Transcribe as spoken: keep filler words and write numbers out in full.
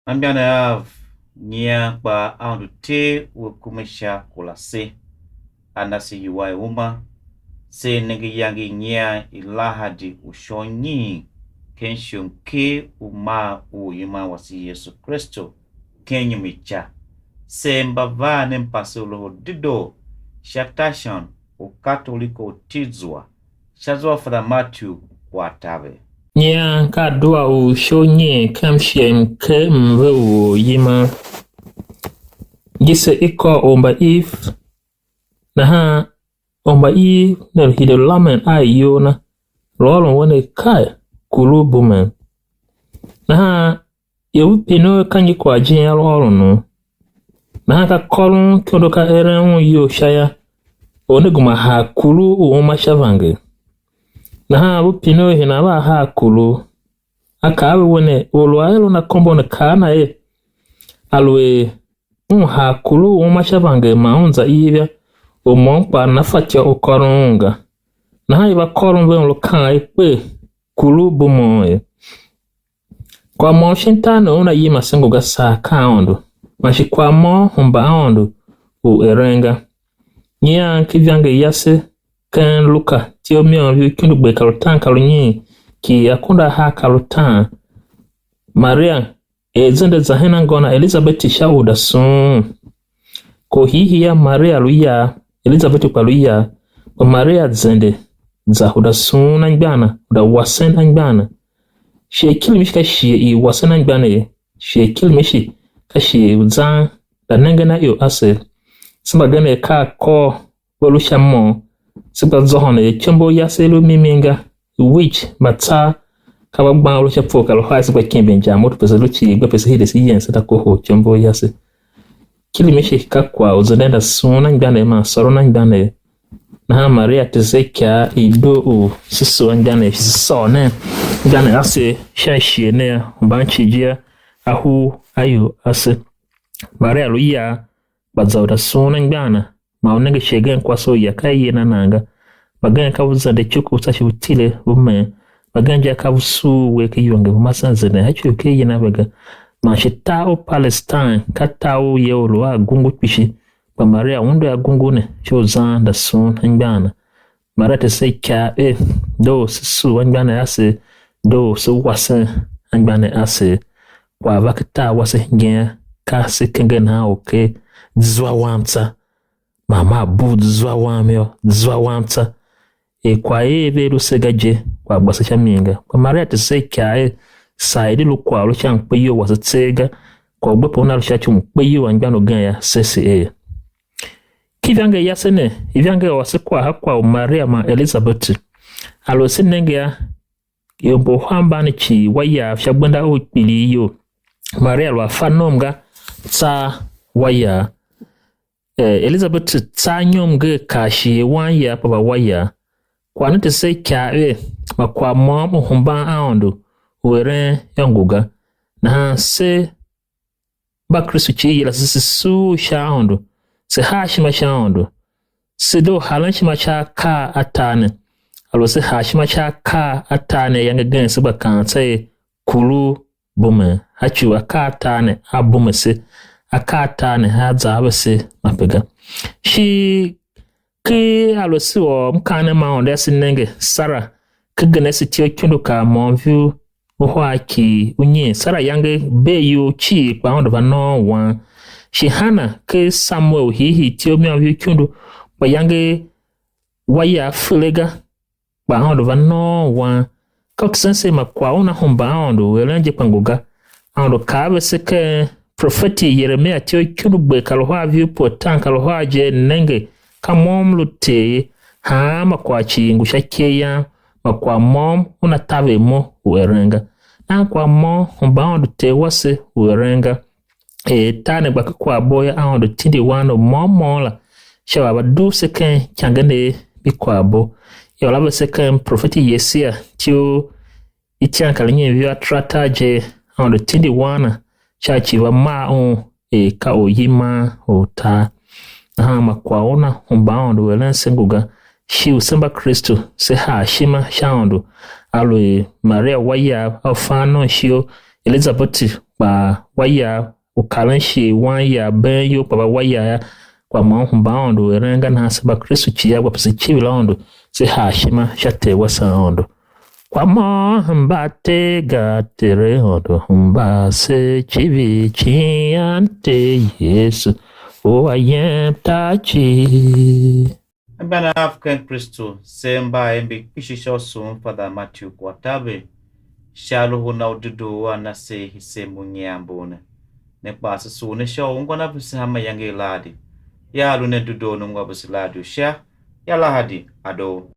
Anmgbianev av, nyian kpa Aôndo Ter u a kume sha kurase, a na se iwua i uma, se nenge iyange i nyian i Lahadi u shon nyiin ken shighe mker u mar u oryiman wase Yesu Kristu ken inyom i ca. Se mba van ne mpase u Loho Dedoo sha Tashon u Katoliko u Tizua, sha zwa u Fada Matthew kwagh taver. Nyian ka adua u shon nyiin ken shighe mker mve u oryiman. Ngise i kôr or mba Eve, nahan or mba Eve ne lu hide lamen a iyol na, lu ôron we ne kai, kuru bumen. Nahan ior ve pine u ka nyi kwagh jin a lu ôron u? Nahan ka kôron ikondo ka eren un iyol sha yô, or ne gema haa kuru u uma sha vange. Nahan ve pine u hina vea haa kuru? A kaa a ve we ne, or lu a er un akombo ne kaa a na er, aluer un haa kuru u uma sha vange man un za Eve yô, u môm kpaa nana fatyô u kôron un ga. Nahan i va kôron ve un lu kaan er, kpe, kuru bumen er. Kwagh môm shin tar ne una yima se ngu ga saa ka Aôndo, man shi kwagh môm hemba Aôndo u eren ga. Nyian ki ivangeli yase ken Luka, ityough môm viv ikundu gber kar utaan kar unyiin, ki akunduahar kar utaan. Maria er zende za hen anngô na Elizabeti sha u da suun. Kor hiihii a Maria lu yar, Elizabeti kpa lu yar, kpa Maria zende za u da suun anmgbian na, u da wasen anmgbian na. Shighe kirimishi ka shighe i wasen anmgbianev, shighe kirimishi ka shighe u zan da nengen a ior ase. Se mbagenev ka akôr ve lu sha môm, se gba zôhôn er ityombo yase i lu mimi ga, witch, mbatsav, ka va gban lu sha pue kar uhar, se gba kimbi injar moto pe se lu cii, gba pe se hide se yem se ta kohol ityombo yase. Kirimishi ka kwagh u zenden da suun anmgbianev man sôron anmgbianev. Nahan Maria tese ikar i doo u se sugh anmgbianev, shi se sôr nen anmgbianev ase sha shighe ne a hemban cii je a hur a ior ase. Maria lu yar, kpa za u da suun anmgbian na, man u nenge shighe gen kwase u ya, ka i yen a nan ga. Mbagenev ka u zende icuku u tsa shi u tile u meen. Mbagenev je ka u suur uwegh ken iwenge, u masen zenden, a ci u ken yen a ve ga. Man shi tar u Palestine, ka tar u ye u lu a agungu kpishi, kpa Maria undu agungu ne sha u zan da suun anmgbian na. Maria tese ikar er, doo se sugh anmgbianev ase, doo se wasen anmgbianev ase. Kwagh va ken tar wase hingen, ka se kenger nahan u ker, zwa wam tsa, man maa bugh zwa wam yô, zwa wam tsa. Er kwagh er ve lu se ga je, kwagh gba se sha mi ga. Kpa Maria tese ikar er, saa i di lu kwagh u lu sha mkpeyol wase tseegh ga, kwagh u gbe pe una lu sha ci u mkpeyol anmgbian ugen yô, se se er. Ki ivangeli yase ne, ivangeli wase kwagh ha kwagh u Maria man Elizabeth. Aluer se nenge a, ior mba uhar mban ne cii wa yav sha gbenda u kpilighyol. Maria lu a fa nom ga, tsa wa yav. Eh, Elizabeth tsa nyom nger kar shighe wan yav kpa va wa yav. Kwagh ne tese ikar er, ma kwagh môm u hemban Aôndo u eren yô ngu ga. Nahan se mba Kristu cii yila se, se suur sha Aôndo, se haa ishima sha Aôndo, se de u haren ishima sha akaa a tar ne. Aluer se haa ishima sha akaa a tar ne ayange gen, se gba kaan tsa er, kuru bumen. A ci u akaa a tar ne a bume se, akaa a tar ne a za a ve se mape ga. Shi ker aluer se ôr mkaanem ma Aôndo a se nenge, Sara, ken Genesi ityough ikundu kar môm viu uhar ki unyiin, Sara yange bee iyol cii, kpa Aôndo va nôôn wan. Shi Hana, ken Samuel u hiihii ityough môm viu ikundu, kpa yange wa ya fele ga, kpa Aôndo va nôôn wan. Ka u tesen se ma kwagh una hemba Aôndo u eren je kpa ngu ga. Aôndo kaa a vese ken profeti Yeremia ityough ikundu gber kar uhar viu pue tan kar uhar je, nenge, ka mo m lu Ter ye, hanma kwagh cii ngu sha ikev yam, ma kwagh môm una taver mo u eren ga. Nahan kwagh môm hemba Aôndo Ter wase u eren ga. Er tar ne gba ken kwaghbo yô, Aôndo tindi wan u môm môm la, sha u a va dugh se ken ikangenev mbi kwaghbo. Yô, a vese ken profeti Yesaia ityough itian kar nyiin viu ataratar je, Aôndo tindi wan na, sha ci va maa un er ka oryiman u tar. Nahan ma kwagh una hemba Aôndo u eren se ngu ga, shi u se mba Kristu, se haa ishima sha Aôndo, aluer Maria wa yav a u fan nom ishigh u Elizabeti Kpa wa ya u karen shighe wan ya been iyol kpa va wa ya yô, kpa môm hemba Aôndo u eren ga nahan se mba Kristu cii a gba pe se civir Aôndo, se haa ishima sha Ter wase Aôndo. Kpa môm hemba Ter ga, Ter Aôndo hemba se civir icighan Ter Yesu u a yem tar cii. Anmgbian av ken Kristu, se mba a ember kpishi sha u sughun Father Matthew Kwatabe, sha Loho na u Dedoo u a na se hisen mbu nyian mbu ne. Ne kpaa se sugh ne sha u ungwan a vese hanma iyange i Lahadi. Ya a lu nen dedoo ne ungwa vese Lahadi u sha, ya Lahadi a doo.